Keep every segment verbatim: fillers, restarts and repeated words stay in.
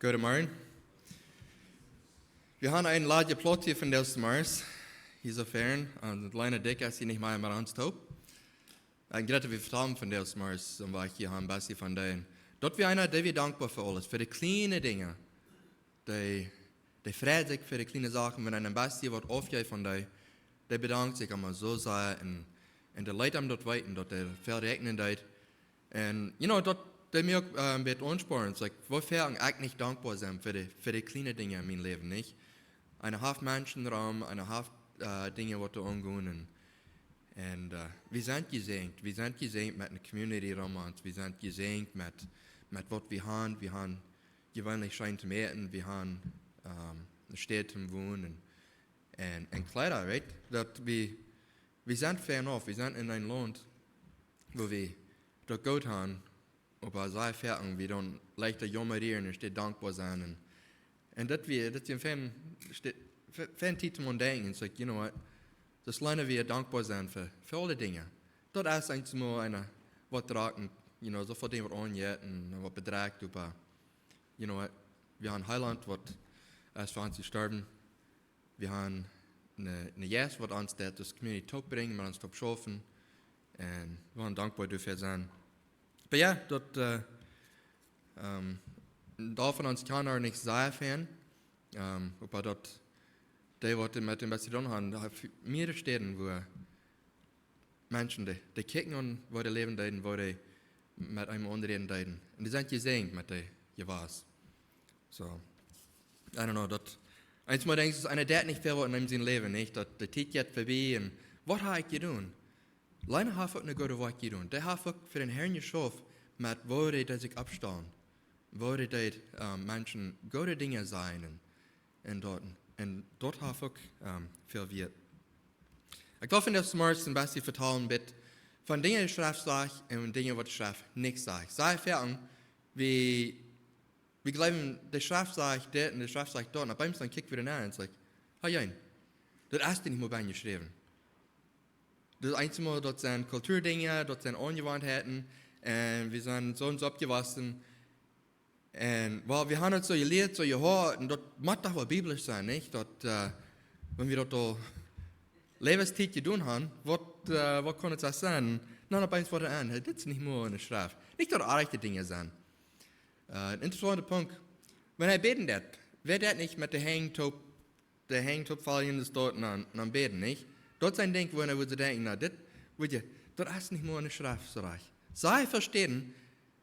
Goodemorjen. Wie haben een ladje Plot hia von Deus Mars. Hia soo fern. Un Lena Dick es hia nich mea met ons toop. Un Greta, wie vetalen von Deus Mars, un wie hia haben een bät von dee. Daut wie eena, dee wie dankboa fa aules, fa de kjliene Dinja. Dee, dee freit sikj fa de kjliene Sachen, wan eena een bät waut aufjeft von dee. Dee bedankt sikj emma soo sea un, un dee lat am daut weeten, daut dee väl räakjnen deed. Un, you know, daut deed mie uk, äh, een bät aunspornen. It's like, woo väl ekj nich dankboa sie fa de, fa de kjliene Dinja en mien Läwen, nich? Eena haft Menschen rom, eena haft, äh, Dinja waut doa aungonen. Un, un, äh, wie sent jesäajent, wie sent jesäajent met eene Community rom ons, wie sent jesäajent met, met waut wie haben, wie haben jeweenlich scheen to äten, wie haben, ähm, eene Städ to wonen. Un, un Kjleeda, right? Daut wie, wie sent fern auf, wie sent en een Launt, wua wie daut goot haben, oba sea foaken wie dan leichta jaumren aus dankboa sennen. Un, un daut wie, daut es een fein, Sti-, fe-, feine Tiet om aun denkjen. It's like, you know what? Daut lat ons dankboa sennen fa, fa aule Dinja. Daut es eent mol eena waut droagen, you know, soo väl Dinja waut aunjeit un waut bedreit, oba, you know what? Wie haben een Heilaunt waut es fa ons jestorwen. Wie haben eene, eene Jeist waut ons daut, daut Community toop brinjt, met ons toop schaufen. Un wie sent dankboa doafäa sennen. Oba jo, daut, äh, ähm, doavon ons kaun nich sea fern. Ähm, oba daut, dee waut met am bät to doonen haben, doa haft mearere Städen, wua Menschen, dee, dee kjikjen aun, woo dee läwen deeden, woo dee met eenem aunräden deeden. Un dee sent jesäajent met dee jewast. So, I don't know, daut, eent mol denkjst, es eena daut nich väl waut en sien Läwen, nich? Daut de Tiet jeit verbie un waut hab ekj jedonen? Lena haft uk eene goode Woakj jedonen. Dee haft uk fa dän Herrn jeschauft met woo dee sikj oppstalen. Woo dee, ähm, Menschen goode Dinja sajen. Un daut, un daut haft uk, ähm, väl wieet. Ekj well vondoag zemorjes een bät vetalen, bät von Dinja, dee de Schreft sajcht, un Dinja, waut de Schreft nich sajcht. Sea foaken, wie, wie jleewen, de Schreft sajcht dit un de Schreft sajcht daut. Un opp eemol dan kjikj wie doa no un saj, hey, Jan, daut es doa nich mea bie jeschräwen. Daut eensje mol, daut sent Kulturdinja, daut sent Aunjewantheiten. Un wie sent soo un soo oppjewossen. Un, well, wie haben daut soo jelieet, soo jehuat, un daut mott doch woll biblisch sennen, nich? Daut, äh, wan wie daut aul Läwenstiet jedonen haben, waut, äh, waut kaun et dan sennen? Dan opp eemol woat et aun, hey, dit es nich mea en de Schreft. Nich daut et rajchte Dinja sent. Äh, een interessaunta Punkt. Wan hee bäden deed, wäa deed nich met de Henj toop de Henj toop faulen, daut doa aun, aun bäden, nich? Daut sent Dinja, wua wie denkjen, na, dit, weet jie, daut es nich mea en de Schreft, saj ekj. Sea väl Städen,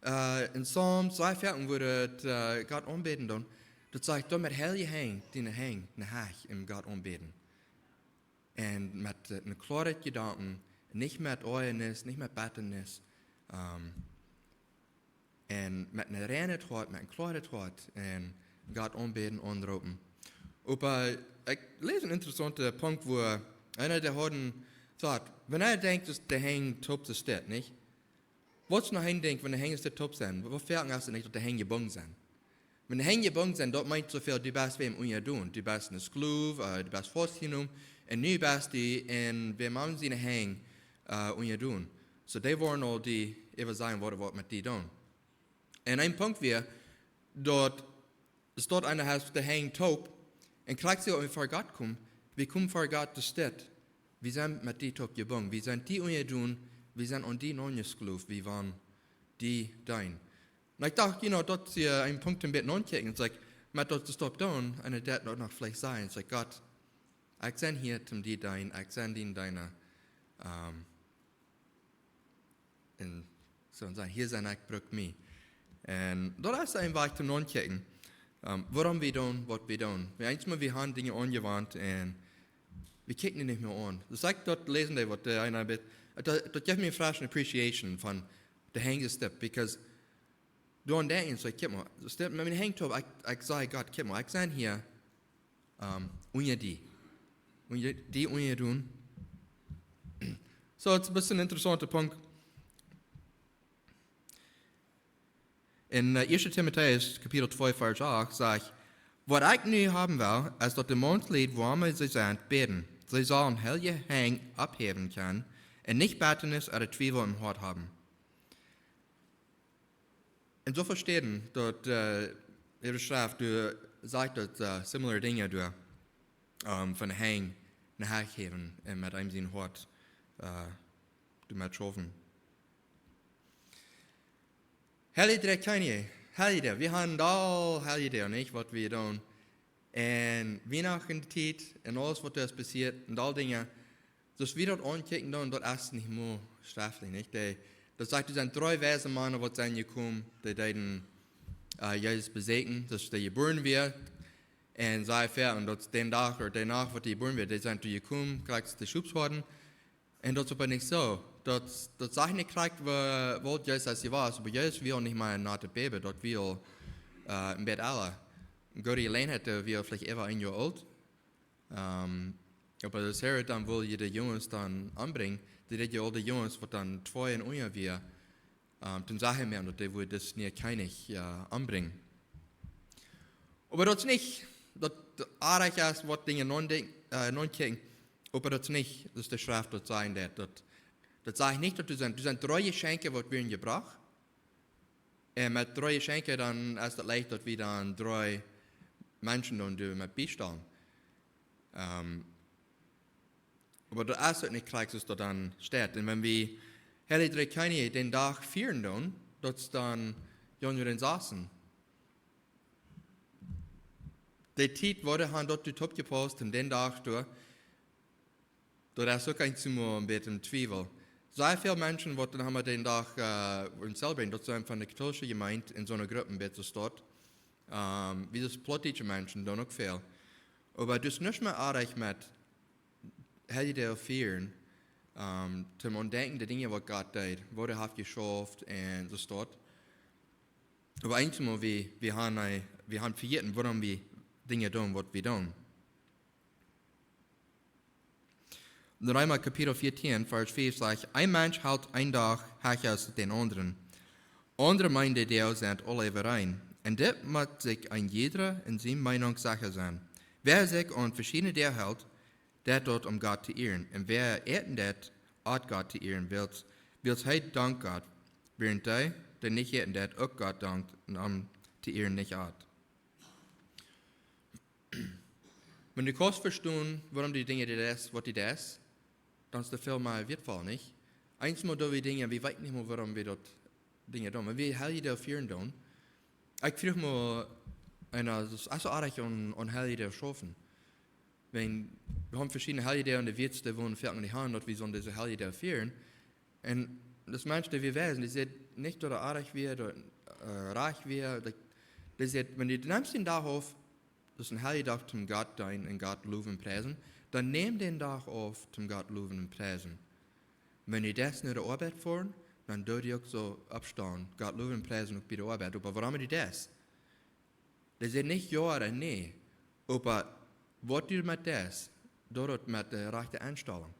äh, en Psalms, sea väl, wua et, äh, Gott aunbäden dan, daut sajcht, doa met heilje Henj, diene Henj, no Hecht, un Gott aunbäden. Un met, äh, een kloara Jedanken, nich met Oajanis, nich met Bettanis, ähm, un met een reinet Hoat, met een kloaret Hoat, un Gott aunbäden, aunroopen. Oba, äh, ekj läs een interessaunta Punkt, wua eena, dee haud een Thought, wan eena denkjt, daut de Henj toop sent, nich? Waut es noch een Dinkj, wan de Henj toop sent? Waut väl es et nich, daut de Henj jebungen sent? Wan de Henj jebungen sent, daut meent soo väl, du best wäm unjadon. Du best een Sklow, äh, du best faustjenomen, un nu best du en wäm aundren siene Henj, äh, unjadon. So, dee woaren aul die äwa sajen, waut, waut met die doonen. Un een Punkt wia, daut, es daut eena haft de Henj toop, un krakjt soo aus wie ver Gott komen, wie komen ver Gott to Städ. Wie sent met die toop jebungen, wie sent die unjadon, wie sent aun die aunjesklowt, wie woaren die deenen. Un ekj docht, you know, daut es, äh, een Punkt, een bät notodenkjen. It's like, met daut to stop doonen, un daut noch veleicht sajen, it's like, Gott, ekj sie hia om die to deenen, ekj sie dien Deena. Ähm, un soo sajen, hia sie ekj, bruck mie. Un daut es een Wajch to notodenkjen. Ähm, wuarom wie doonen, waut wie doonen. Wie eensje mol, wie haben Dinja aunjewant un wie kjikjen dee nich mea aun. Daut sajcht daut läsen, dee waut, äh, eena bät, daut, daut jeft mie een fresh appreciation von de Henj step, because doa aun denkjen, soo, kjikj mol, soo step, met miene Henj toop, ekj, ekj saj, Gott, kjikj mol, ekj sie hia, ähm, unja die. Unja die, unjadon. So, daut es een bät een interessaunta Punkt. En, äh, Ieeschte Timotäus, Kapitel twee, Varsch acht, sajcht: Waut ekj nu haben well, es daut de Maunslied, wua emma see sent, bäden. See sellen heilje Henj opphäwen kjennen un nich Bettanis ooda Twiewel em Hoat haben. Un soo vestonen daut, äh, Äwa Schreft, doa sajcht daut similar Dinja doa, von Henj no Henj jäwen un met eenem sien Hoat doamet schaufen. Heljedreekjeenje, Heljedach, wie haben aul Heljedach, nich, waut wie doonen. Un Wienachtentiet un aules waut doa es passieet un aul Dinja, soo aus wie daut aunkjikjen doonen, daut es nich mea schreftlich, nich? Dee, daut sajcht, doa sent dree weise Mana waut sent jekomen, dee deeden Jesus beseakjen, soo aus dee jebuaren wia. Un see fäa, un daut dän Dach ooda dee Nacht waut dee jebuaren wia, dee sent doa jekomen, krakjt aus de Schopshoaden. Un daut es oba nich soo. Daut, daut sajcht nich krakjt woo oolt Jesus wia, oba Jesus wia nich mea een natet Bäbe, daut wia aul een bät ella. Goode Jeläajenheit, dee wia veleicht äwa een Joa oolt. Oba daut Herod dan wull je de Junges dan ombrinjen, dee deed je aul de Junges waut dan twee un unja wia, toom sajen moaken daut dee wudd dän nieen Kjennich ombrinjen. Oba daut es nich, daut oajch es waut Dinja nodenkjen, oba daut es nich, daut es de Schreft daut sajen deit, daut, daut sajcht nich daut doa sent, doa sent dree Jeschenkja waut wieren jebrocht. Un met dree Jeschenkja dan es daut leicht daut wie dan dree Menschen dan doa met biestalen. Oba daut es uk nich krakjt soo aus daut dan steit. Un wan wie Heljedreekjeenje dän Dach fieren doonen, daut es dan Januoa dän sasten. De Tiet woat han daut doa toopjepaust un dän Dach doa, daut es uk eent mol een bät een Twiewel. Sea väl Menschen waut dan han dän Dach wudden celebraten, daut sent von de kathoolsche Jemeent en soone Gruppen, bät soo staut. Wie daut plautdietsche Menschen doonen uk väl. Oba daut es nuscht mea oajch met Heljedach fieren, toom aundenkjen de Dinja waut Gott deed, waut hee haft jeschauft un soo staut. Oba eent mol wie, wie han, wie han vejäten wuarom wie Dinja doonen waut wie doonen. En Reema Kapitel vieetieen, Varsch fief sajcht: Een Mensch helt een Dach hecha aus dän aundren. Aundre meenen de Doag sent aul äwareen. Un dit mott sikj een jiedra en siene Meenunk secha sennen. Wäa sikj aun veschiedne Doag helt, deit daut om Gott to ieren. Un wäa äten deit, at Gott to ieren, wiels, wiels hee dankt Gott, wäarent dee, dee nich äten deit, uk Gott dankt un am to ieren nich at. Wan du kaust vestonen wuarom du Dinja deist waut du deist, dan es daut väl mea wieetvoll, nich? Eent mol doo wie Dinja, wie weeten nich mol wuarom wie daut Dinja doonen. Wan wie Heljedach fieren doonen, ekj fruach mol eena, daut es soo oajch aun, aun Heljedach schaufen. Wan, wie han veschiedne Heljedach un de Wieed, dee wellen foaken nich han daut wie soo dise Heljedach fieren. Un daut Mensch, dee wie wieren, dee säd nich daut et oajch wia, daut et rajcht wia, dee, dee säd, wan du nemst dän Dach auf, daut es een Heljedach toom Gott deenen un Gott lowen un priesen, dan nem dän Dach auf toom Gott lowen un priesen. Wan du deist no de Oabeit foaren, dan doo die uk soo oppstonen, Gott lowen un priesen uk bie de Oabeit, oba wuarom du deist. Dee säd nich jo ooda nä, oba waut du met deist, doo daut met de rajchte Enstalunk.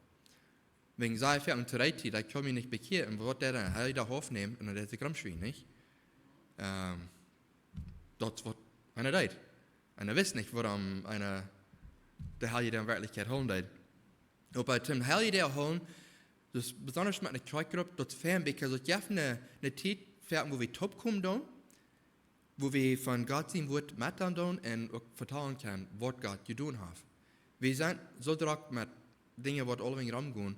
Wäajen see foaken to de Tiet, ekj kaun mie nich bekjieren, waut dee dan, Heljedach aufnämen un dan deit sikj romschwienen, nich? Daut es waut eena deed. Eena wist nich wuarom eena de Heljedach en Werkjlichkjeit hoolen deed. Oba toom Heljedach hoolen, daut es besonda met eene Kjoakjgrupp, daut es fein, because daut jeft eene, eene Tiet foaken wua wie toopkomen doonen, wua wie von Gott sien Wuat met aun doonen un uk vetalen kjennen waut Gott jedonen haft. Wie sent soo drock met Dinja waut aulawäajen romgonen,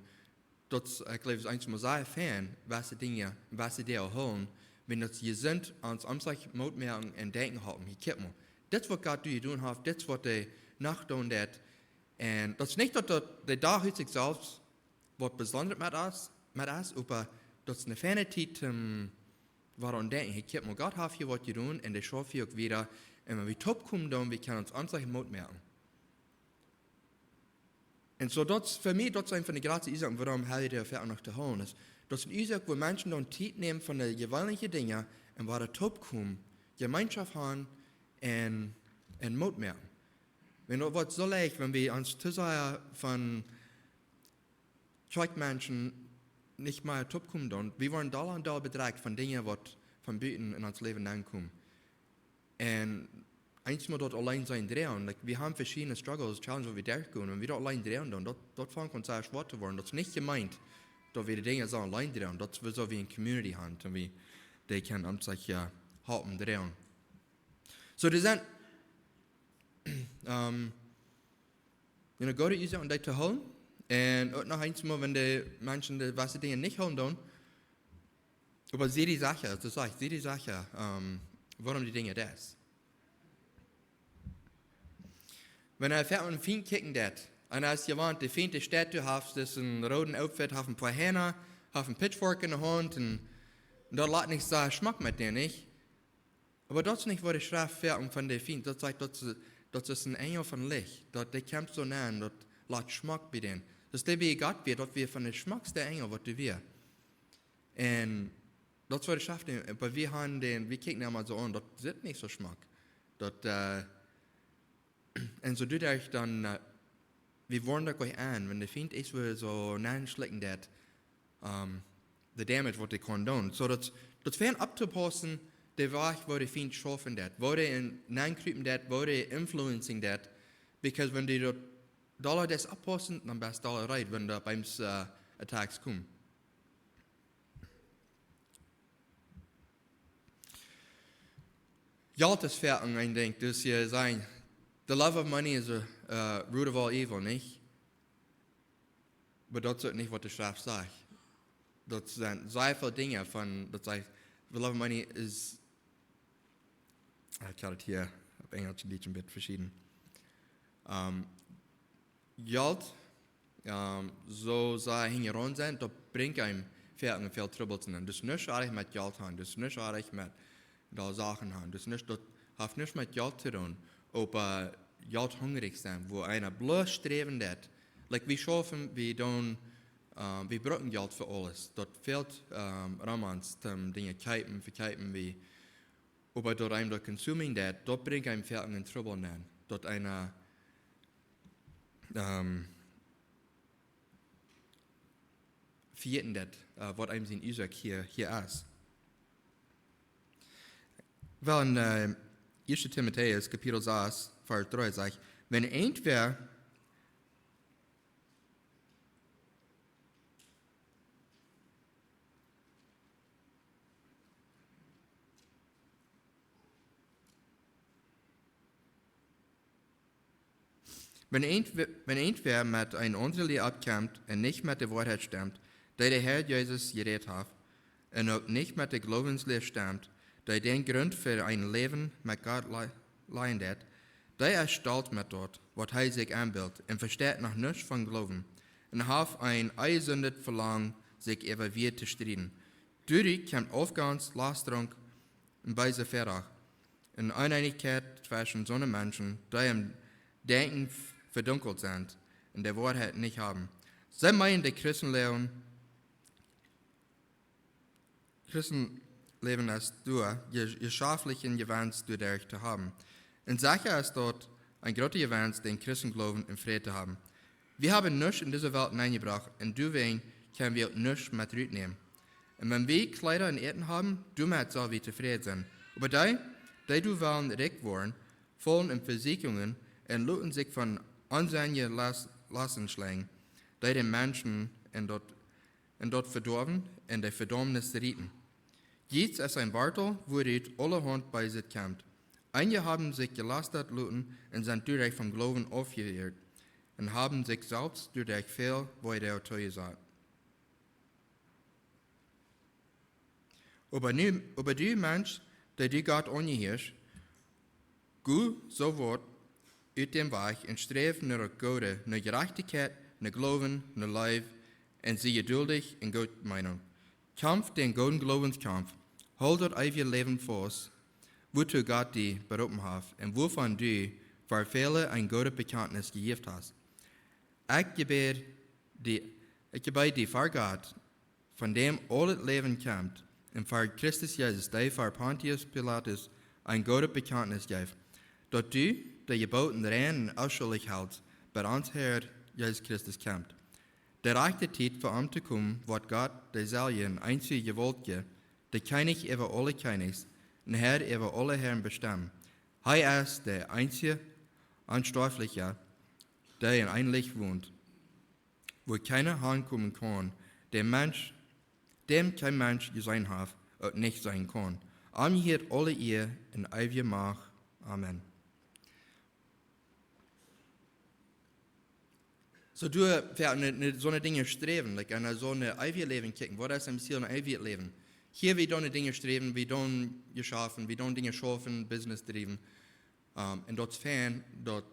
daut, ekj jleew, es eent mol sea fein, waut dee Dinja, waut dee Deel hoolen, wan daut jesunt ons omsich Moot moaken un denkjen halpen, hia kjikj mol, dit es waut Gott doa jedonen haft, dit es waut hee noch doonen deit. Un daut es nich daut, daut de Dach ut sikj selfst waut besondret met es, met es, oba daut es eene feine Tiet toom wada aun denkjen, hia kjikj mol, Gott haft hia waut jedonen un dee schauft hia uk wieda. Un wan wie toopkomen doonen, wie kjennen ons omsich Moot moaken. Un soo daut es fa mie, daut es eent von de jratste Uasoaken wuarom Heljedach foaken noch to hoolen es. Daut es eene Uasoak wua Menschen dan Tiet nämen von de jeweenelje Dinja un wada toopkomen, Jemeenschoft han un, un Moot moaken. Wan daut woat soo leicht, wan wie ons too sea von Kjoakjmenschen nich mea toopkomen doonen, wie woaren dolla un dolla bedrekjt von Dinja waut von buten en ons Läwen nenkomen. Un eent mol daut auleen sennen droagen, like, wie haben veschiedne struggles, challenges waut wie derchgonen, un wan wie daut auleen droagen doonen, daut, daut fangt aun sea schwoa to woaren, daut es nich jemeent daut wie de Dinja sellen auleen droagen, daut es woo wie eene community haben, un wie dee kjennen omsich, jo, halpen droagen. So, doa sent, ähm, you know, goode Uasoaken, om dee to hoolen. Un uk noch eemol, wan de Menschen de waut Dinja nich hoolen doonen. Oba see dee Sache, daut sajcht, see dee Sache, ähm, wuarom dee Dinja daut. Wan eena fa eenen Fient kjikjen deit, un aus jie wellen, de Fient, dee steit, du hast dis een rooden Outfit, hast een poa Heena, hast een Pitchfork enne Haunt, un, un daut lat nich soo schmock met dän, nich? Oba daut es nich waut de Schreft fa ons von de Fient. Daut sajcht, daut es, daut es een Enjel von Licht. Daut, dee kjemt soo nenn, daut lat schmock bie dän. Daut es dee, woo Gott wia, daut wia von de schmockste Enjel waut doa wia. Un daut es waut de Schreft, oba wie haben dän, wie kjikjen am soo aun, daut sitt nich soo schmock. Daut, äh, un soo doo ekj dan, äh, wie woaren daut uk aun, wan de Fient es, woo soo nenn schlikjen deit, ähm, de Damage waut dee kaun doonen. So daut, daut es fein opptopaussen, de Wajch woo de Fient schaufen deit, woo dee en, nenkrupen deit, woo dee influencing deit, because wan dee daut dolla deist oppaussen, dan best dolla reed, wan doa bie eemol, äh, Attacks komen. Jelt es fa een, een Dinkj, daut see sajen, the love of money is a, äh, root of all evil, nich? Oba daut es nich waut de Schreft sajcht. Daut sent sea väl Dinja von, daut sajcht, the love of money is, ekj hab daut hia opp Enjlisch, Dietsch een bät veschieden. Ähm, Jelt, ähm, soo sea hinjaraun sennen, daut brinjt eenem väl, väl Trubbel aun. Daut es nich aules met Jelt haben, daut es nich aules met doa Sachen haben. Daut es nich, daut haft nuscht met Jelt to doonen, oba, äh, Jelt hungrich sennen, woo eena bloos sträwen deit. Like, wie schaufen, wie doonen, ähm, wie brucken Jelt fa aules. Daut fält, ähm, Romans, toom Dinja kjeepen, vekjeepen, wie, oba daut eenem daut consuming deit, daut brinjt eenem väl en Trubbel aun. Daut eena, ähm, vejäten deit, äh, waut eenem sien Uasoak hia, hia es. Well, en, äh, Ieeschte Timotäus, Kapitel sas, Varsch dree sajcht, wan irjentwäa, wan irjent-, wan irjentwäa met eene aundre Lia oppkjemt un nich met de Woarheit stemt, dee de Herr Jesus jerät haft, un uk nich met de Gloowenslia stemt, dee dän Grunt fa een Läwen met Gott lei-, lajen deit, dee es stolt met daut, waut hee sikj enbilt, un vesteit noch nuscht von Gloowen, un haft een onjesundet Velangen, sikj äwa Wieed to strieden. Doaderch kjemt Aufgonst, Lastrunk, un beese Vedacht, un Oneenichkjeit tweschen soone Menschen, dee em Denkjen vedunkelt sent un de Woarheit nich haben. See meenen, de Christenläwen, Christenläwen es doa, je-, jeschäftlichen Jewenst doaderch to haben. Un secha es daut een groota Jewenst, dän Christengloowen en Fräd to haben. Wie haben nuscht en dise Welt nenjebrocht, un doawäajen kjenn wie uk nuscht met rutnämen. Un wan wie Kjleeda un Äten haben, doamet sell wie tofräd sennen. Oba dee, dee doa wellen rikj woaren, faulen en Vesieekjungen un loten sikj von onsennje Las-, Lasten schlenjen, dee de Menschen en daut, en daut Vedoawen un de Vedaumnis rieten. Jiets es een Wartel, wuarut aulahaunt Beeset kjemt. Eenje haben sikj jelastat loten un sent doaderch vom Gloowen aufjeieet un haben sikj selfst doaderch väl Weedoag toojesat. Oba nu, oba du Mensch, dee du Gott aunjehieescht, go soo waut ut däm Wajch un sträw no daut Goode, no Jerajchtichkjeit, no Gloowen, no Leew, un sie jeduldich en Goodmeenunk. Kjamf dän gooden Gloowenskaumf, hool daut eewje Läwen faust, wuatoo Gott die beroopen haft, un wuavon du ver väle een goodet Bekjantnis jejäft hast. Ekj jebäd die, ekj jebäd die ver Gott, von däm aulet Läwen kjemt, un ver Christus Jesus, dee ver Pontius Pilatus een goodet Bekjantnis jeef, daut du de Jeboten rein un onschuldich helst, bat ons Herr Jesus Christus kjemt. De rajchte Tiet fa am to komen, woat Gott, de selwje un eensje Jewaultje, de Kjennich äwa aule Kjennichs, un Herr äwa aule Herren bestemmen. Hee es de eensje Onstoaffliche, dee en Licht wont, wua kjeena hankomen kaun, däm Mensch, däm kjeen Mensch jeseenen haft, uk nich seenen kaun. Am jehieet aule Ea un eewje Macht Amen. So du, ja, ne, ne, soone Dinja sträwen, like, aun soon eewjet Läwen kjikjen. Waut es een Ziel, een eewjet Läwen? Hia, wie doonen Dinja sträwen, wie doonen jeschaufen, wie doonen Dinja schaufen, Business driewen. Um, un daut es fein, daut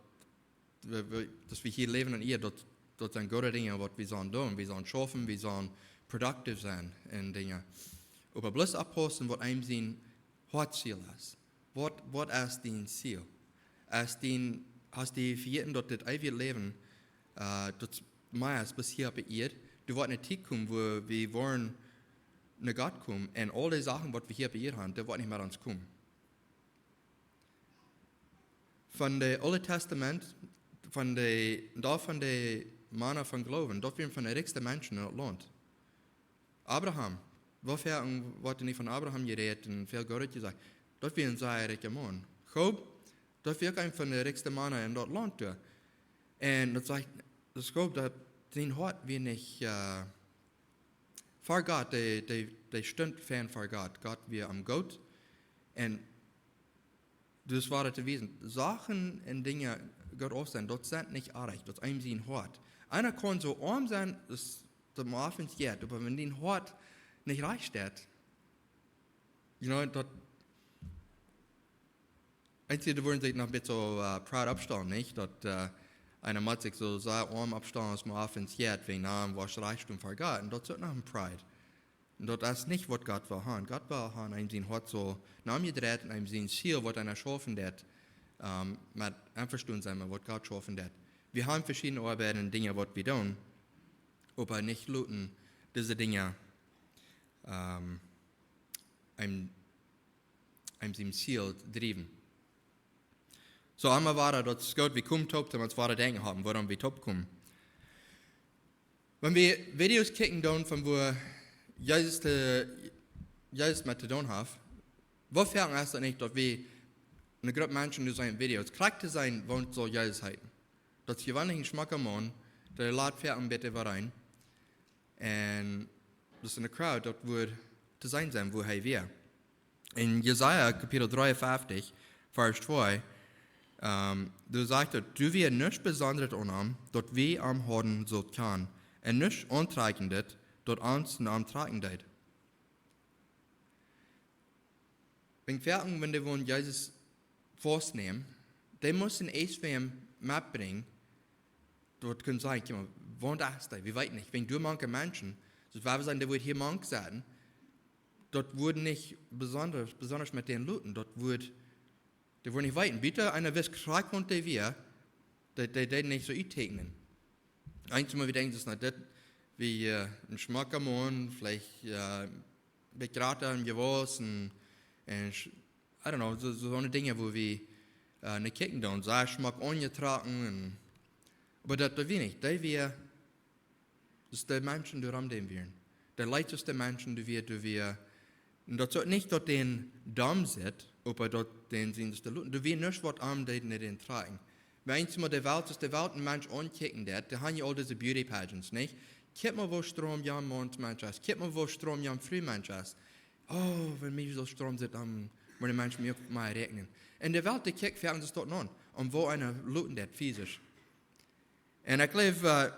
wie, wie, daut wie hia läwen un hia, daut, daut sent goode Dinja, waut wie sellen doonen. Wie sellen schaufen, wie sellen productive sennen un Dinja. Oba bloos oppaussen, waut eenem sien Hoatziel es. Waut, waut es dien Ziel? Es dien, hast du vejäten, daut dit eewje Läwen, äh, daut mea es bloos hia opp de Ieed? Du woascht ne Tiet komen, wua wie woaren no Gott komen un aul dee Sachen, waut wie hia opp de Ieed haben, dee woaren nich mea aun ons komen. Von de Oole Tastament, von de, doa von de Mana von Gloowen, daut wieren von de rikjste Menschen en daut Launt. Abraham, woo väl, un waut nich von Abraham jerät un väl Goodet jesajcht, daut wia een sea rikja Maun. Job, daut wia uk eena von de rikjste Mana en daut Launt doa. Un daut sajcht, daut Job, daut sien Hoat wia nich, äh, fa Gott, dee, dee, dee stunt fern fa Gott. Gott wia am goot. Un daut wia to wiesen, Sachen un Dinja Gott aufsennen, daut sent nich oajch, daut es eenem sien Hoat. Eena kaun soo oam sennen, daut daut mau aufens jeit, oba wan dien Hoat nich rajcht steit, you know, daut, eenje, dee wudden sikj noch een bät soo, äh, pride oppstalen, nich? Daut, äh, eena mott sikj soo sea oam oppstalen, aus mau aufens jeit, wan eena waut rajcht deit fa Gott. Un daut es uk noch een pride. Un daut es nich, waut Gott well haben. Gott well haben, eenem sien Hoat soo no am jedreit un eenem sien Ziel, waut eena schaufen deit, ähm, met envestonen sennen met waut Gott schaufen deit. Wie haben veschiedne Oabeiten un Dinja, waut wie doonen, oba nich loten dise Dinja, ähm, eenem, eenem sien Ziel driewen. Soo, emma wada, daut es goot, wie komen toop, dan ons wada denkjen haben, wuarom wie toop komen. Wan wie Videos kjikjen doonen von wua Jesus, de, Jesus met to doonen haft, woo väl es daut nich, daut wie eene Grupp Menschen nu seenen Videos, krakjt to seenen, waut saul Jesus heeten? Daut es jeweenlich een schmocka Maun, dee lat väl een bät äwareen. Un daut es eene crowd, daut wudd to seenen sennen, wua hee wia. En Jesaja Kapitel dreeunfeftich, Varsch twee, ähm, doa sajcht et: "Du wia nuscht Besondret aun am, daut wie am hauden sult kjanen, un nuscht Auntrakjendet, daut ons no am trakjen deed." Wan Kjoakjen, wan dee wullen Jesus faustnämen, dee musten ieescht wäm metbrinjen, daut kunn sennen, kjikj mol, waut es daut? Wie weeten nich. Wan doa mank Menschen, soo aus wie sajen, dee wudd hia mank sennen, daut wudd nich besonda, besonda met dän loten, daut wudd, dee wudd nich weeten. Bie eena wist krakjt, waut dee wia, dee, dee deed nich soo utteekjnen. Eenjemol wie denkjen, daut es, na, dit, wie, äh, een schmocka Maun, veleicht, äh, bät jrata un jewaussen, un sch-, I don't know, soo, soo, soone Dinja, wua wie, äh, no kjikjen doonen, sea schmock aunjetrocken, un, oba daut, daut wia nich, dee wia, daut de Menschen doa rom dän wieren. Dee leet, daut de Menschen doa wia, doa wia, un daut es nich, daut dee domm sent, oba daut dee sent, daut dee lo-, doa wia nuscht, waut am deed no dän trakjen. Wan eena mol de Welt, aus de Welt een Mensch aunkjikjen deed, dee haben je aul dise beauty pageants, nich? Kjikj mol, woo strom jan Maun Mensch es. Kjikj mol, woo strom jan Fru Mensch es. Oh, wan mie soo strom sitt, dan woat de Mensch mie uk mea räakjnen. Un de Welt, dee kjikjt fa ons daut aun, om woo eena loten deit, physisch. Un ekj jleew, äh,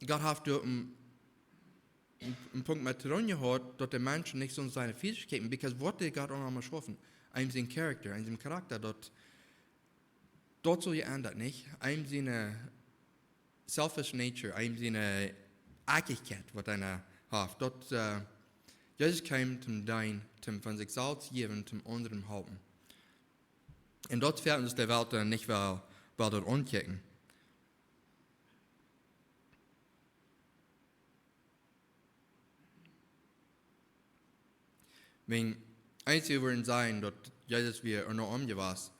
Gott haft doa een, een, een Punkt met to doonen jehaut, daut de Menschen nich soo sennen physisch kjikjen, because waut dee Gott aun am schaufen, eenem sien character, eenem sien Charakta, daut, daut saul jeendat, nich? Eenem siene selfish nature, eenem siene Ekjlichkjeit, waut eena haft. Daut, äh, Jesus kjeem toom deenen, toom von sikj selfst jäwen, toom aundre halpen. Un daut fält ons de Welt dan nich well, well daut aunkjikjen. Wan eenje wudden sajen, daut Jesus wia enorm oam jewast,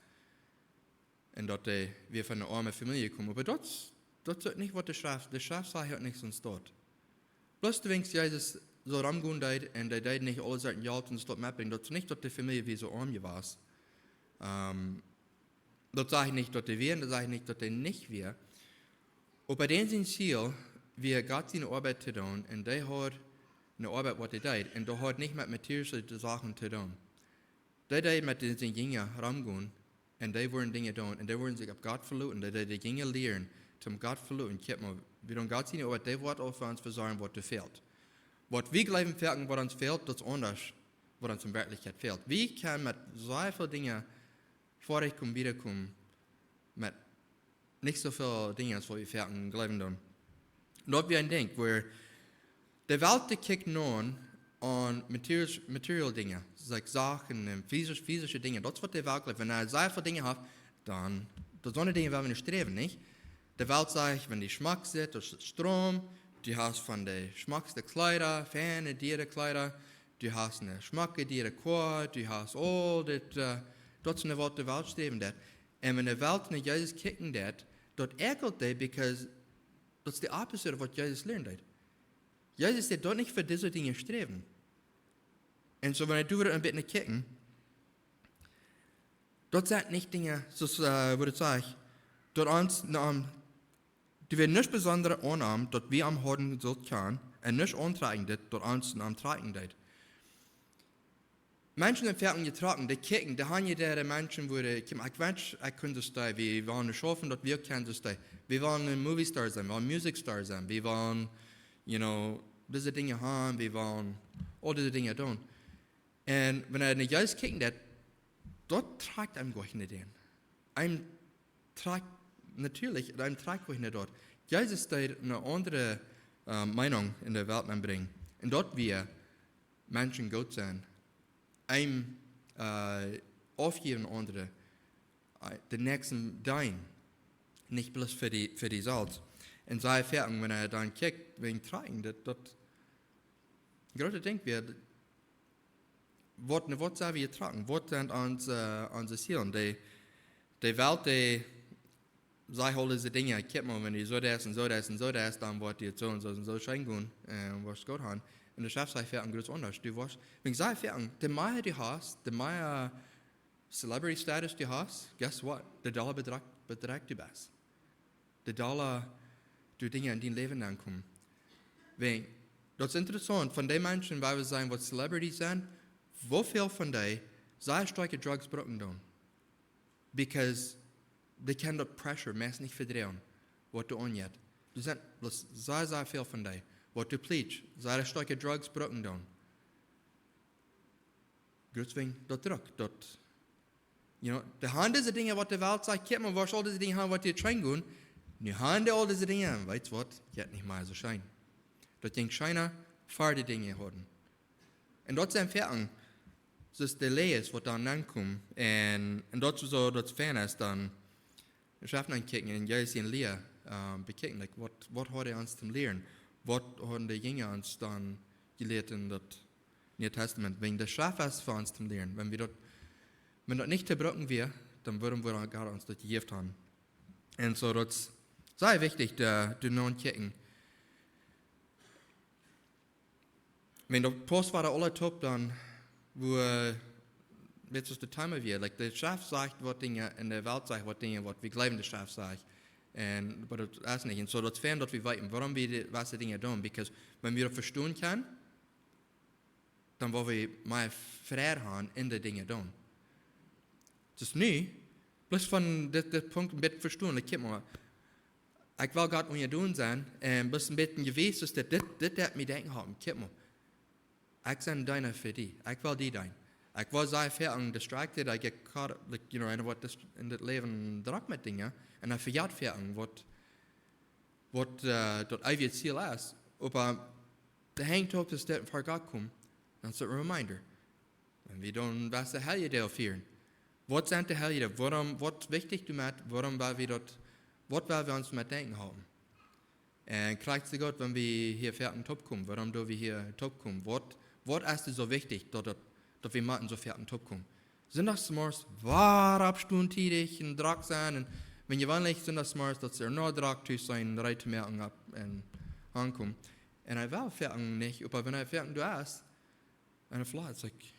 un daut hee wia von eene oame Famielje jekomen. Oba daut, daut es nich, waut de Schreft, de Schreft sajcht nuscht soo. Bloos doawäajen, Jesus soo romgonen deed, un hee deed nich aules ut Jelt un Stolt metbrinjen, daut es nich, daut de Famielje wia soo oam jewast. Ähm, daut sajcht nich, daut hee wia, daut sajcht nich, daut hee nich wia. Oba dän sien Ziel wia, Gott siene Oabeit to doonen, un dee haud eene Oabeit, waut hee deed, un daut haud nich met materielle Sachen to doonen. Dee, dee met dän Jinja romgonen, un dee wudden Dinja doonen, un dee wudden sikj opp Gott veloten, dee, dee de Jinja lieren, toom Gott veloten, kjikj mol, wie doonen Gott siene Oabeit, dee woat aul fa ons vesorjen, waut doa fält. Waut wie jleewen, werkjlich, waut ons fält, daut es aundasch, waut ons en Werkjlichkjeit fält. Wie kjennen met soo väl Dinja foadich komen, wieda komen, met nich soo väl Dinja, aus waut wie werkjlich jleewen doonen. Daut wia een Dinkj, wua de Welt, dee kjikjt nu aun material, material Dinja, like Sachen un physisch, physische Dinja. Daut es waut de Welt jleewen. Wan eena soo väl Dinja haft, dan, daut soone Dinja well wie nu sträwen, nich? De Welt sajcht, wan dee schmock sitt, daut es Stroom, du hast von de schmockste Kjleeda, feine, diere Kjleeda, du hast eene schmocke, diere Koa, du hast aul dit, äh, daut es waut de Welt sträwen deit. Un wan de Welt no Jesus kjikjen deit, daut ekjelt dee, because daut es de opposite waut Jesus lieren deed. Jesus deed daut nich fa dise Dinja sträwen. Un soo, wan wie doa een bät no kjikjen, daut sent nich Dinja, soo aus, äh, waut ekj saj, daut ons, na, dee wia nuscht besondret aun am, daut wie am hauden sullt kjanen, un nuscht auntrakjen deed, daut ons no am trakjen deed. Menschen sent werkjlich jetrocken, dee kjikjen, dee han je de Menschen, wua dee, ekj, ekj wensch, ekj kunn soo stonen, wie wellen schaufen, daut wie kjennen soo stonen. Wie wellen een Movie Star sennen, wie wellen Music Star sennen, wie wellen, you know, dise Dinja haben, wie wellen aul dise Dinja doonen. Un wan eena no Jesus kjikjen deit, daut trakjt am goanich nich aun. Am trakjt, natieelich, am trakjt goanich nich daut. Jesus deed eene aundre, äh, Meinunk en de Welt nenbrinjen. Un daut wia Menschen goot sennen. Am, äh, aufjäwen aundre, äh, de Näakjsten deenen, nich bloos fa dee, fa dee selfst. Un soo werkjlich, wan eena dan kjikjt, wäajen trakjen, daut, daut groote Dinkj wia, waut, no waut sent wie jetrocken? Waut sent onse, äh, onse Zielen? De, de Welt, dee sajcht aul dise Dinja, kjikj mol, wan du soo deist un soo deist un soo deist, dan woat die soo un soo un soo scheen gonen, un woascht goot haben. Un de Schreft sajcht werkjlich gaunz aundasch. Du woascht, wan ekj saj werkjlich, de mea du hast, de mea celebrity status du hast, guess what? De dolla bedrekjt, bedrekjt du best. De dolla du Dinja en dien Läwen aunkomen. Wäajen, daut es interessaunt, von dee Menschen, wua wie sajen, waut celebrities sent, woo väl von dee sea stoakje Drugs brucken doonen? Because dee kjennen daut pressure meist nich vedroagen, waut doa aunjeit. Doa sent bloos sea, sea väl von dee. Waut doa pleased, sea stoakje Drugs brucken doonen. Grootswäajen daut Druck, daut, you know, dee han dise Dinja, waut de Welt sajcht, kjikj mol, woascht aul dise Dinja haben, waut die scheen gonen. Nu han dee aul dise Dinja, un weetst waut, jeit nich mea soo scheen. Daut jinkj scheena ver dee Dinja hauden. Un daut sent werkjlich, soo aus de Läajes, waut dan aunkomen. Un, un daut soo, daut fein es dan, wie schaffen ankjikjen un Jesus siene Lia, ähm, bekjikjen, like, waut, waut haud hee ons to lieren? Waut hauden de Jinja ons dan jelieet en daut Niee Tastament? Wäajen de Schreft es fa ons to lieren. Wan wie daut, wan daut nich to brucken wia, dan wudd, wudd Gott ons daut jejäft haben. Un soo, daut es sea wichtich, doa, doa no to kjikjen. Wan daut Post wia aula toop, dan, wua, weetst du, waut de Thema wia? Like, de Schreft sajcht waut Dinja un de Welt sajcht waut Dinja, waut wie jleewen, de Schreft sajcht. Un, oba daut es nich. Un soo, daut es fein, daut wie weeten, wuarom wie dee, waut dee Dinja doonen. Because wan wie daut vestonen kjennen, dan woa wie mea Fräd haben en de Dinja doonen. Daut es nu, bloos von dit, dit Punkt een bät vestonen, like, kjikj mol, ekj well Gott unjadon sennen, un bloos een bät jewast es dit, dit, dit haft mie denkjen jeholpen, kjikj mol. Ekj sie een Deena fa die. Ekj well die deenen. Ekj well sea väl aun distracted, I get caught up, like, you know, en waut dis-, en dit Läwen drock met Dinja. Un dan vejät ekj aun waut, waut, äh, daut eewje Ziel es. Oba de Henj toop es daut ver Gott komen. Dan es et een reminder. Un wie doonen, waut de Heljedoag fieren. Waut sent de Heljedoag? Wuarom, waut es wichtich doamet? Wuarom well wie daut, waut well wie ons met denkjen hoolen? Un krakjt soo goot, wan wie hia foaken toop komen, wuarom doo wie hia toop komen? Waut, waut es doa soo wichtich, daut, daut, daut wie motten soo foaken toop komen? Sindachsmorjes wada oppstonen tiedich un drock sennen. Un wan jie wellen, Sindachsmorjes, daut see noch drock tus sent, reed to moaken opp un aunkomen. Un ekj well foaken nich, oba wan ekj foaken doa es, un ekj veleicht, like,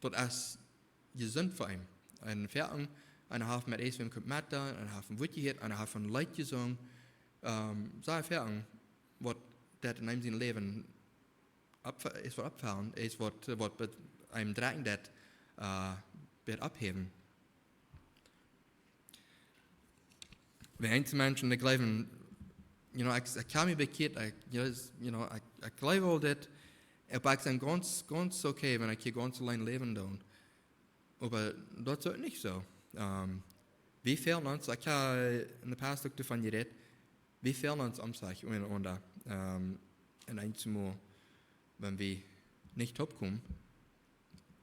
daut es jesunt fa eenem. Un foaken, un ekj hab met eent, wäm ekj met deed, un ekj hab een Wuat jehieet, un ekj hab een Leet jesungen. Ähm, soo foaken, waut daut en eenem sien Läwen opp-, es waut oppfaulen, es waut, waut be-, eenem drekjen deit, äh, woat ophäwen. Bie eenje Menschen, dee jleewen, you know, ekj, ekj hab mie bekjieet, ekj, you know, ekj, ekj jleew aul dit, oba ekj sie gaunz, gaunz okay, wan ekj hia gaunz auleen läwen doo. Oba daut es nich soo. Ähm, wie fälen ons, ekj hab en de past uk doavon jerät, wie fälen ons om sikj unjarenaunda, ähm, un eenjemol, wan wie nich toopkomen,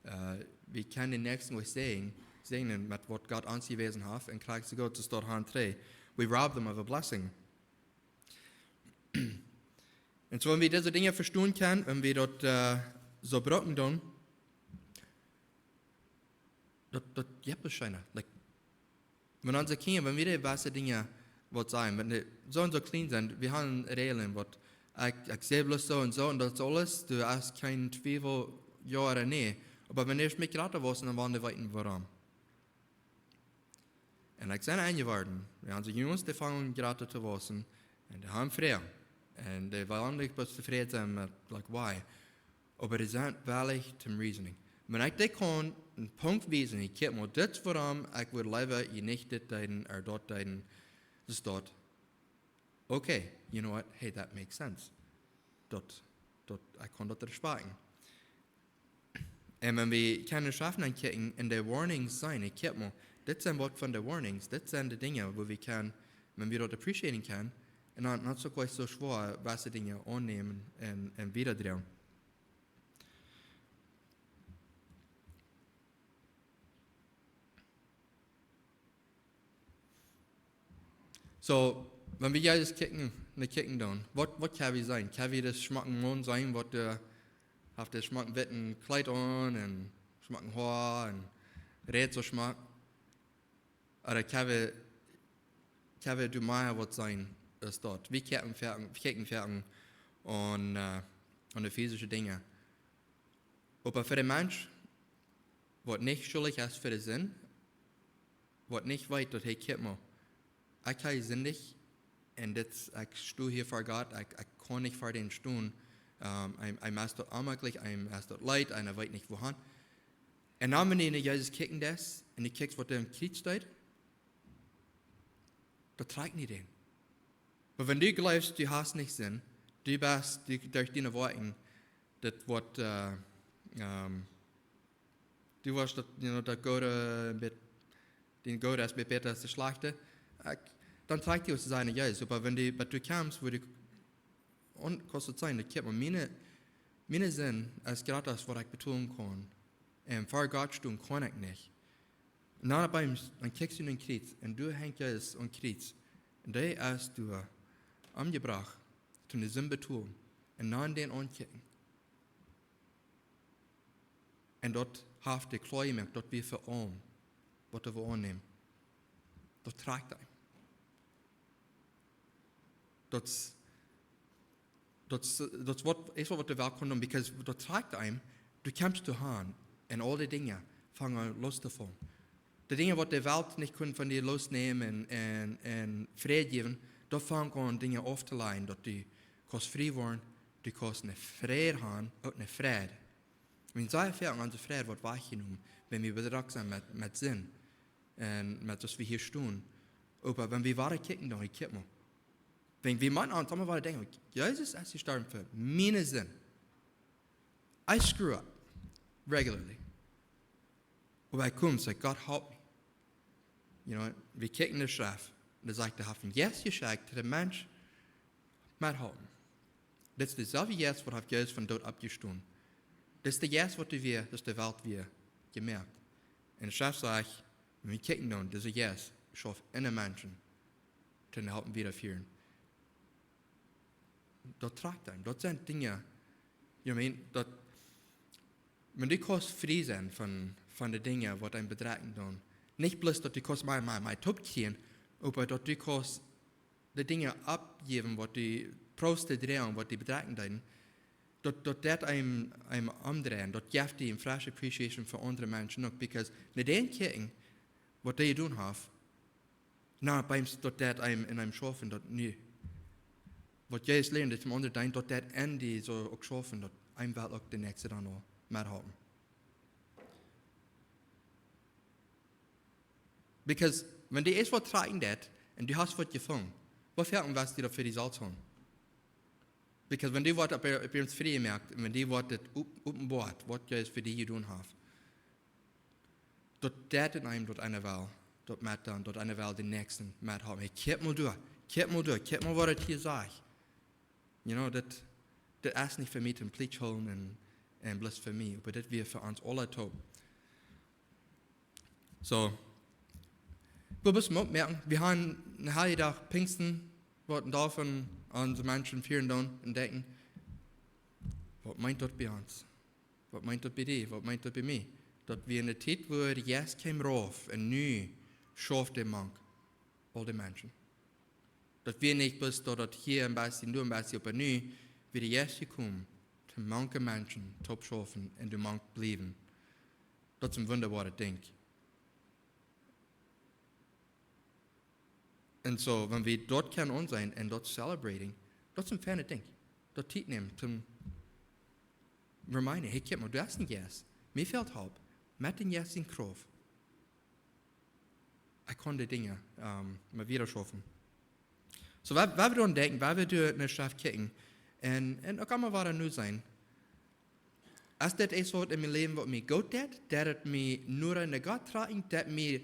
äh, wie kjennen dän Näakjsten nich säajnen, säajnen met waut Gott ons jewäsen haft, un krakjt soo goot es daut han trigj. We rob them of a blessing. Un soo, wan wie dise Dinja vestonen kjennen, wan wie daut, äh, soo brucken doonen, daut, daut jeft et scheena. Like, wan onse Kjinja, wan wie dee jewesse Dinja waut sajen, wan dee soo un soo kjlien sent, wie haben Räajlen, waut, ekj, ekj saj bloos soo un soo, un daut es aules, du hast kjeen Twiewel, jo ooda nä. Oba wan dee een bät jrata woaren, dan woaren dee weeten wuarom. Un ekj sie enjeworden, wie haben onse Junges, dee fangen jrata to wausen, un dee haben Fräd. Un dee wellen nich bloos tofräd sennen met, like, why. Oba dee sent wellich toom reasoning. Wan ekj dee kaun een Punkt wiesen, ekj hab mau dit wuarom, ekj wudd leewa jie nich dit deeden, ooda daut deeden, daut es daut. Okay, you know what? Hey, that makes sense. Daut, daut, ekj kaun daut respecten. Un wan wie kjennen Schreft ankjikjen un de warnings seenen, ekj hab mau, dit sent waut von de warnings, dit sent de Dinja, wua wie kjennen, wan wie daut appreciaten kjennen, un dan, dan es et uk nich soo schwoa, waut dee Dinja aunnämen un, un wiedadroagen. Soo, wan wie Jesus kjikjen, no kjikjen doonen, waut, waut kjenn wie seenen? Kjenn wie dän schmocken Maun seenen, waut, äh, haft dän schmocken witten Kjleet aun un schmocken Hoa un rät soo schmock? Ooda kjenn wie, kjenn wie doa mea waut seenen aus daut? Wie kjikjen foaken, kjikjen foaken aun, äh, aun de physische Dinja. Oba fa dän Mensch, waut nich schuldich es fa de Sind, waut nich weet daut, hey, kjikj mau, ekj hab jesindicht, un dit, ekj sto hia ver Gott, ekj, ekj kaun nich ver dän stonen, ähm, ekj, ekj es daut onmäajlich, ekj es daut leet, un hee weet nich wuahan. Un dan, wan du no Jesus kjikjen deist, un du kjikjst, waut doa aum Kjriez steit, daut trakjt nich aun. Oba wan du jleefst, du hast nich Sind, du best, du, derch diene Woakjen, daut woat, äh, ähm, du woascht daut, you know, daut Goode, bät, dän Gooden es bäta aus de Schlajchte, ekj, dan trakjt die waut to sennen, Jesus. Oba wan du, wan du kjemst, wua du, un kaust daut seenen, ekj hab mau miene, miene Sind es jrata aus waut ekj betolen kaun. Un ver Gott stonen kaun ekj nich. Un dan opp eemol, dan kjikjst du no dän Kjriez, un doa henjt Jesus aum Kjriez. Un dee es doa omjebrocht, toom de Sind betolen. Un dan dän aunkjikjen. Un daut haft dee kloa jemoakt, daut wie fa aulem, waut wie aunnämen, daut trakjt eenem. Daut, daut, daut es waut, es waut de Welt kaun doonen, because daut trakjt eenem, du kjemst doahan, un aul dee Dinja fangen aun loszufaulen. De Dinja, waut de Welt nich kaun von die losnämen un, un, un Fräd jäwen, doa fangen aun Dinja auftoleien, daut du kaust frie woaren, du kaust een Fräd haben, uk een Fräd. Wie sent sea foaken onse Fräd woat wajchjenomen, wan wie bedroagen sent met, met Sind un met daut wie hia stonen. Oba wan wie woaren kjikjen, dan kjikj mau. Wan wie motten aun, dan woaren wie denkjen, Jesus es jestorwen fa miene Sind. I screw up regularly. Oba ekj kom, saj, Gott, help mie. You know, wie kjikjen de Schreft. Un dan sajcht, dee haft een Jeist jeschekjt to dän Mensch, methalpen. Dit es deselwja Jeist, waut haft Jesus von doot oppjestonen. Dit es de Jeist, waut doa wia, daut de Welt wia jemoakt. Un de Schreft sajcht, wan wie kjikjen doonen, dise Jeist schauft en de Menschen, toom halpen wiedafieren. Daut trakjt eenem. Daut sent Dinja, you know what I mean, daut, wan du kaust frie sennen von, von de Dinja, waut eenem bedroagen doonen. Nich bloos, daut du kaust mea, mea, mea toopkjrieen, oba daut du kaust de Dinja oppjäwen, waut du proowst to droagen, waut die bedroagen deeden, daut, daut deit eenem, eenem omdreien, daut jeft die eene fresh appreciation fa aundre Menschen uk, because no dän kjikjen, waut dee jedonen haft, na, biem, daut deit eenem en eenem schaufen, daut nu, waut Jesus lieet, daut aundre deeden, daut deit en die soo uk schaufen, daut eenem well uk de Näakjste dan uk methalpen. Because wan du ieescht waut trakjen deist un du hast waut jefungen, woo väl west du daut fa die selfst haben? Because wan die waut opp, opp ieescht frie moakt un wan die waut daut op-, openboat, waut Jesus fa die jedonen haft, daut deit en eenem daut eena well, daut met dan, daut eena well dän Näakjsten met haben. Hey, kjikj mol doa, kjikj mol doa, kjikj mol waut et hia sajcht. You know, daut, daut es nich fa mie toom Plicht hoolen un, un bloos fa mie, oba daut wia fa ons aule toop. So, wie motten moakjen, wie haben een Heiljdach Pinjsten, waut een Deel von onse Menschen fieren doonen un denkjen, waut meent daut bie ons? Waut meent daut bie die? Waut meent daut bie mie? Daut wia eene Tiet, wua de Jeist kjeem rauf un nu schauft hee mank aul de Menschen. Daut wia nich bloos daut daut hia een bät, doa een bät, oba nu wia de Jeist jekomen, toom mank de Menschen toop schaufen un doa mank bliewen. Daut es een wundaboaret Dinkj. Un so, wan wie daut kjennen aunseenen un daut celebrating, daut es een feinet Dinkj. Daut Tiet nämen, toom reminden, hey, kjikj mol, du hast een Jeist. Mie fält Help. Met dän Jeist siene Krauft, ekj kaun de Dinja, ähm, mol wieda schaufen. So, waut, waut wie doonen denkjen, waut wie doonen enne Schreft kjikjen. Un, un uk emma wada nu seenen. Es dit ieescht waut en mien Läwen, waut mie goot deit, daut et mie noda no Gott trakjt, daut mie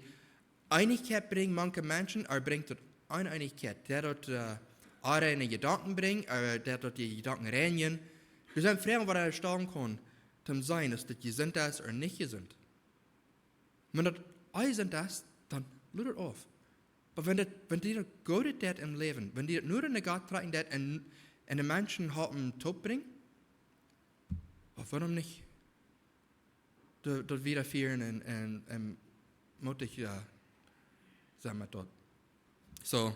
Eenichkjeit brinjt mank de Menschen, ooda brinjt daut Oneenichkjeit, daut daut, äh, onreine Jedanken brinjt, ooda daut daut de Jedanken reinjen. Doa sent Froagen, waut eena stalen kaun, toom seenen, aus daut jesunt es ooda nich jesunt. Wan daut onjesunt es, dan lot et auf. Oba wan daut, wan die daut Goodet deit em Läwen, wan die daut noda no Gott trakjen deit un, un de Menschen halpen toop brinjen, oba wuarom nich daut, daut wieda fieren un, un, un mootich, jo, sennen met daut. So,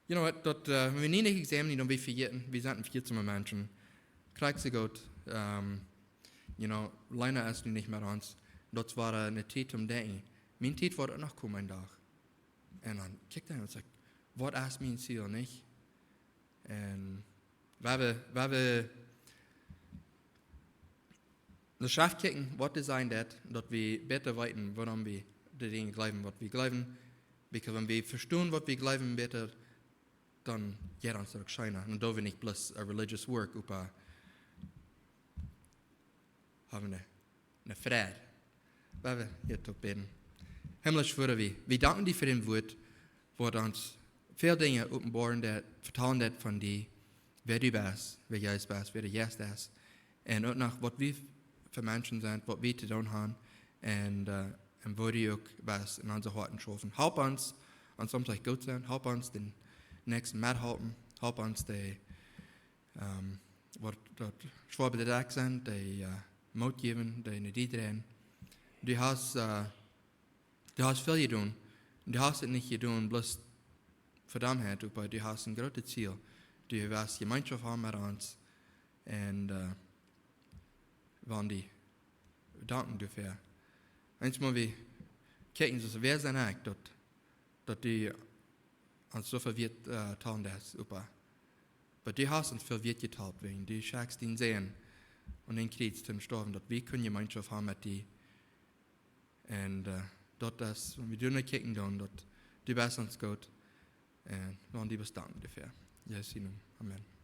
you know what, daut, äh, wan wie nich examinen, dan wie vejäten, wie sent vejätsome Menschen. Krakjt soo goot, ähm, you know, Lena es nu nich met ons. Daut wia, äh, eene Tiet toom denkjen. Miene Tiet woat uk noch komen een Dach. Un dan kjikj dan un sajcht, waut es mien Ziel, nich? Un wan wie, wan wie enne Schreft kjikjen, waut dee sajen deit, daut wie bäta weeten, wuarom wie de Dinja jleewen, waut wie jleewen. Because wan wie vestonen, waut wie jleewen, bäta, dan jeit ons daut uk scheena. Dan doo wie nich bloos, äh, religious work, oba haben eene, eene Freid. Lot ons hia toop bäden. Himmlischa Voda, wie, wie danken die fa dien Wuat, waut ons väl Dinja openboaren deit, vetalen deit von die, wäa du best, wäa Jesus best, wäa de Jeist es. Un uk noch waut wie fa Menschen sent, waut wie to doonen haben. Un, äh, un woo du uk best en onse Hoaten schaufen. Help ons, ons soms nich goot sennen. Help ons dän Näakjsten methalpen. Help ons dee, ähm, waut daut schwoa bie de Dach sent, dee, äh, Moot jäwen, dee no die dreien. Du hast, äh, du hast väl jedonen. Du hast et nich jedonen, bloos fa Dommheit, oba du hast een grootet Ziel. Du west Jemeenschoft haben met ons. Un, äh, wie wellen die danken doafäa. Eemol wie kjikjen, soo wäa sie ekj, daut, daut du ons soo väl Wieet, äh, talen deist, oba, oba du hast ons väl Wieet jetalt, wan du schekjst dienen Sän aun daut Kjriez toom stoawen, daut wie kunnen Jemeenschoft haben met die. Un, äh, daut es, wan wie doa no kjikjen doonen, daut du best ons goot. Un wie wellen die best danken doafäa. En Jesus sien Nomen. Amen.